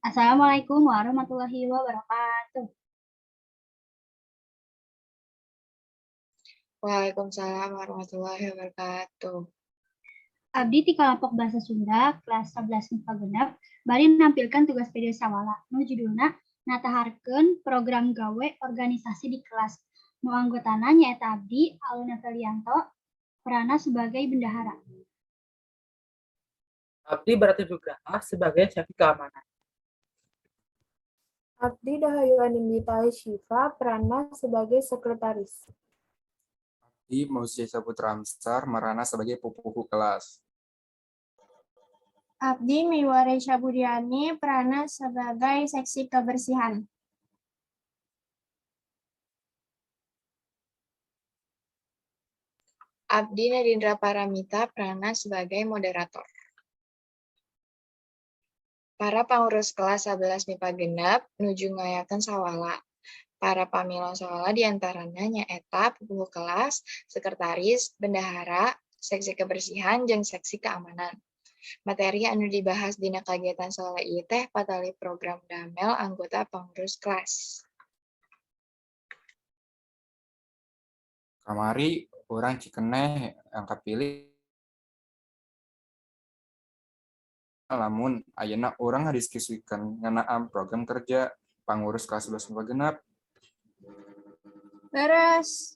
Assalamualaikum warahmatullahi wabarakatuh. Waalaikumsalam warahmatullahi wabarakatuh. Abdi ti kelompok Bahasa Sunda kelas 11 MIPA 6 bari nampilkan tugas video sawala nu judulna nataharkeun program gawe organisasi di kelas. Nu anggotana nyaeta abdi, Aluna Felianto, peranna sebagai bendahara. Abdi Berarti Nugraha sebagai seksi keamanan. Abdi Dahayu Anindita Syifa, peranna sebagai sekretaris. Abdi Mauzia Saputra Amsar, merana sebagai pupuhu kelas. Abdi Miwaresha Budiani, peranna sebagai seksi kebersihan. Abdi Nadindra Paramita, peranna sebagai moderator. Para pangurus kelas 11 MIPA 6 nuju ngayakeun sawala. Para pamilon sawala diantarana nyaeta pupuhu kelas, sekretaris, bendahara, seksi kebersihan, jeung seksi keamanan. Materi anu dibahas dina kagiatan sawala ieu teh patali program damel anggota pangurus kelas. Kamari urang Cikeneh yang kapilih, lamun ayeuna urang ngadiskusikeun ngeunaan program kerja pangurus kelas 11 MIPA 6. Leres.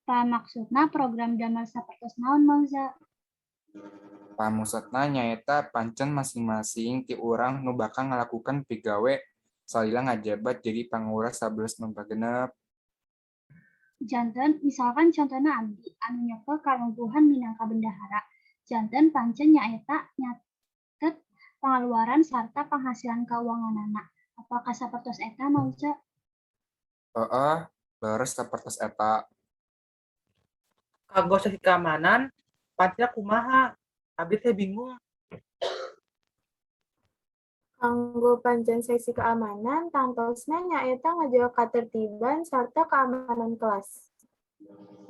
Pamaksudna program damel sapertos naon, Mauza? Pamaksudna nyaeta pancen masing-masing ti urang nu bakal ngalakukeun pigawe salila ngajabat jadi pangurus 11 MIPA 6. Janten misalkan contohna abdi anu nyekel kalungguhan minangka bendahara. Janten pancen nyaeta nyatet pangaluaran sarta penghasilan keuanganana. Apakah sapertos eta, Mauza? Heeh, leres sapertos eta. Kanggo seksi keamanan, pancen kumaha? Abdi teh bingung. Kanggo pancen seksi keamanan, tangtosna nyaeta ngajaga katertiban sarta keamanan kelas.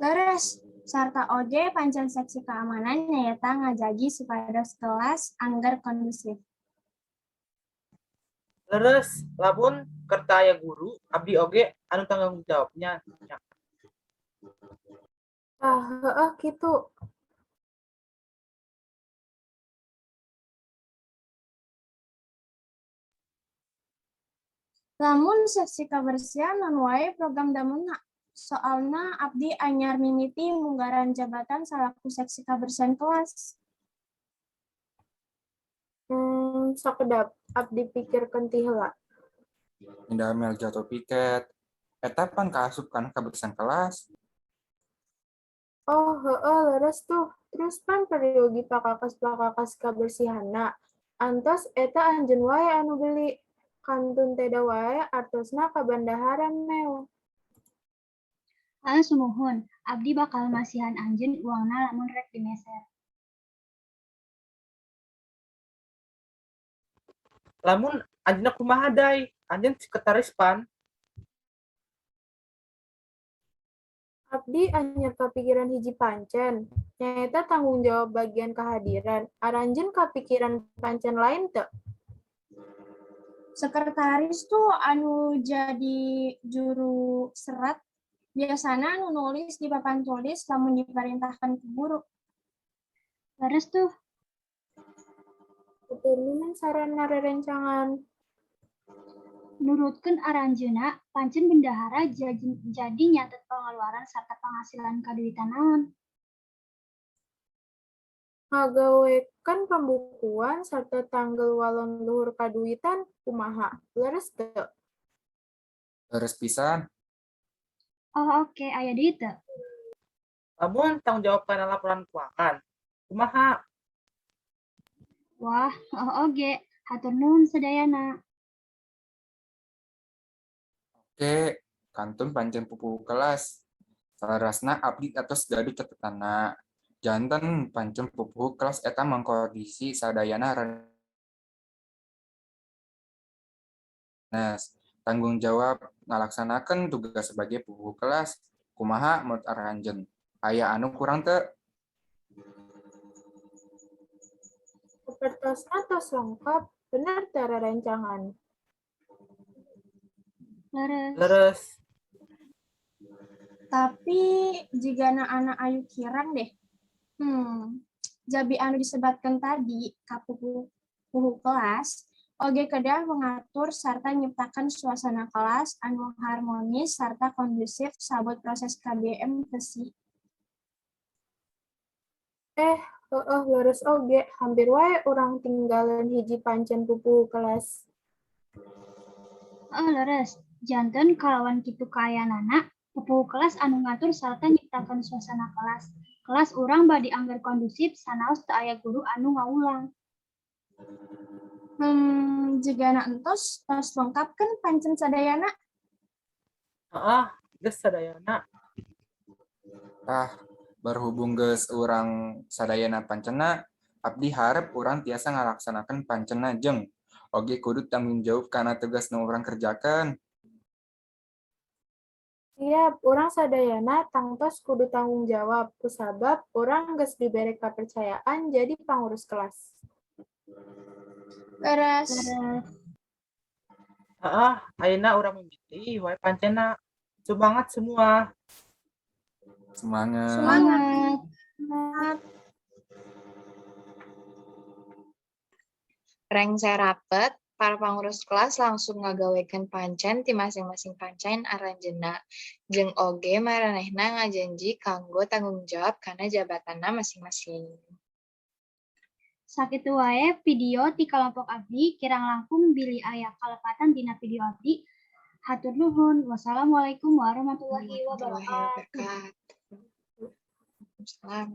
Leres. Sarta oge pancen seksi keamanan nyaeta ngajagi supados kelas angger kondusif. Leres, lamun keur teu aya guru, abdi oge anu tanggung jawabnya. Tah, heueuh kitu. Lamun seksi kebersihan, naon wae program damelna? Soalna abdi anyar mimiti munggaran jabatan salaku seksi kebersihan kelas. Sakedap, abdi pikirkeun ti heula. Damel jadwal piket. Eta pan kaasup kana kabersihan kelas. Oh, heueuh, leres tuh. Terus pan peryogi pakakas-pakakas kabersihanna. Antos eta anjeun wae anu beli. Kantun teda wae artosna ka bendahara meu. Anu sumuhun, abdi bakal masihan anjeun uangna lamun rek dimeser. Lamun anjeunna kumaha, Day? Anjeun sekretaris pan? Abdi anyar kapikiran hiji pancen, nyaeta tanggung jawab bagian kehadiran. Aranjeun kapikiran pancen lain teu? Sekretaris tuh anu jadi juru serat, biasana anu nulis di papan tulis lamun diperintahkan ku guru. Leres tuh. Hatur nuhun saranna, rerencangan. Nurutkeun aranjeunna, pancen bendahara jadi nyatet pangaluaran sarta penghasilan kaduitan naon? Ngagawekeun pambukuan sarta tanggel walon luhur kaduitan, kumaha? Leres teu? Leres pisan. Oh oke, aya deui teu? Lamun tanggung jawab kana laporan keuangan, kumaha? Wah, oh oge. Hatur nuhun sadayana. Oke, kantun pancen pupuhu kelas. Salarasna abdi atos gaduh catetanna. Janten pancen pupuhu kelas eta mangkondisi sadayana renes. Tanggung jawab ngalaksanakeun tugas sebagai pupuhu kelas. Kumaha menurut aranjeun? Aya anu kurang teu? Sapertosna tos lengkap. Bener teu rerencangan? Leres. Leres. Tapi jigana anak ayu kirang deh. Jabi anu disebatkan tadi ka pupuhu kelas, oge kedah mengatur sarta nyiptakan suasana kelas anu harmonis sarta kondusif sabot proses KBM teu sih? Eh, heueuh, leres oge, hampir wae urang tinggalan hiji pancen pupuhu kelas. Heeh, leres. Janten kalawan kitu kaayaanana, pupuhu kelas anu ngatur sarta nyiptakeun suasana kelas. Kelas urang bade angger kondusif sanaos teu aya guru anu ngawulang. Jigana entos tos lengkap kan pancen sadayana? Heeh, geus sadayana. Tah, berhubung geus urang sadayana pancenna, abdi harep urang tiasa ngalaksanakeun pancenna jeung oge kudu tanggung jawab kana tugas nu urang kerjakeun. Siap, urang sadayana tangtos kudu tanggung jawab, kusabab urang geus dibere kapercayaan jadi pangurus kelas. Leres. Leres. Heeh, ayeuna urang mimiti wae pancenna. Semangat semua. Semangat. Semangat. Semangat. Rengse rapet, para pangurus kelas langsung ngagawekeun pancen ti masing-masing pancen aranjeunna, jeung oge maranehna ngajanji kanggo tanggung jawab kana jabatanna masing-masing. Sakitu wae video ti kalompok abdi, kirang langkung bilih aya kalepatan dina video abdi. Hatur nuhun. Wassalamualaikum warahmatullahi warahmatullahi wabarakatuh. Wabarakatuh. Waalaikumsalam.